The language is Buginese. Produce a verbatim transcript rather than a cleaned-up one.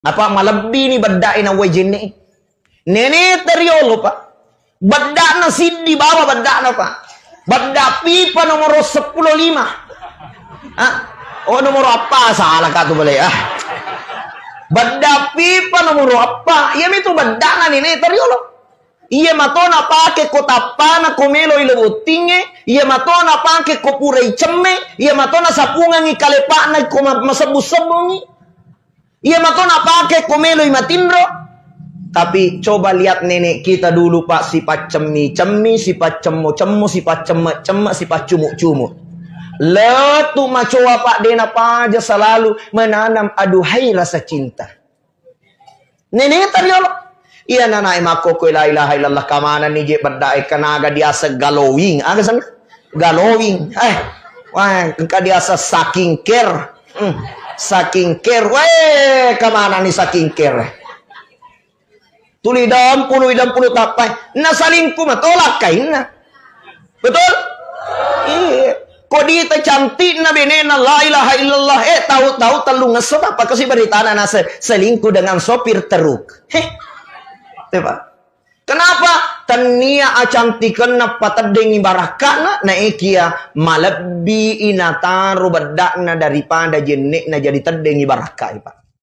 Apa malebbini bedda'e nawai jenne'e. Nene teriolo, Pak. Bedda'na siddi bawa bedda'na, Pak. Bedda pipa nomoro seppulo lima. Ah, oh, nomoro apa? Salah ka tu bale, ah. Bedda pipa nomoro apa? Iya mitu bedda'na nene teriolo. Iya matona pake ko tappana ko melo ilo bottingnge, iya matona pake ko pura icemme, iya matona sapungangi kalepa'na ko ma-, masebbu-sebbungi. Iya matona pake ko meloi matinro. Tapi coba lihat nenek kita dulu, Pak, sipaccemmi-cemmi, sipaccemmo-cemmo, sipaccemme-cemme, sipaccumu-cumu. Letu macoa, Pak, dena paja selalu menanam aduhai rasa cinta. Nene tariolo. Iya nanae makkokkoe la ilaha illallah, kamananni je beddae kanaga diaseng galowing. Aga senna? Galowing. Eh, wah, engka diaseng saking care. Hmm, saking care. Weh, kamananni saking care. Tuli dampulu, dampulu tappai. Nasalingku matolak kainna. Betul? Iya. Ko dita cantikna benena la ilaha illallah. Eh, tahu-tahu tellungesso tappa kasi beritana nase selingkuh dengan sopir truk. Heh. Coba. Kenapa? Tennia acantikenna pateddengi barakkana, naekia malebbi inataro beddakna daripada jenne'na jadi teddengi barakkai, Pak.